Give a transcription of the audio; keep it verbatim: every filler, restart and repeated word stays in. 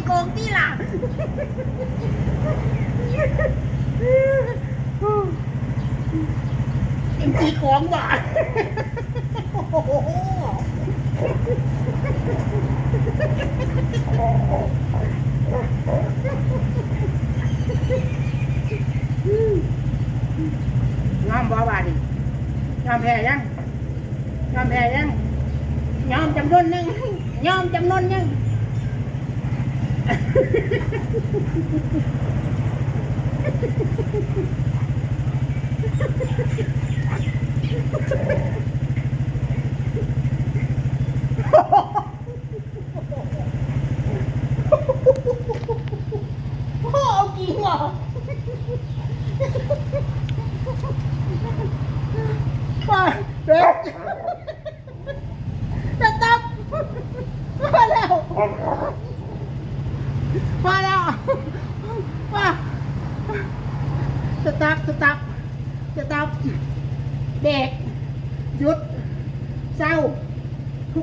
โกงตี้ล่ะ เป็นขี้ของบ่ โอ้โห ยอมบ่บาดนี้ ยอมแพ้ยัง ยอมแพ้ยัง ยอมจำนวนหนึ่ง ยอมจำนวนหนึ่ง โอ้ เอาจริงเหรอ มาเด็ก สต็อป พอแล้ว พอแล้ว มา สต็อป สต็อป สต็อป เบรก หยุด เศร้า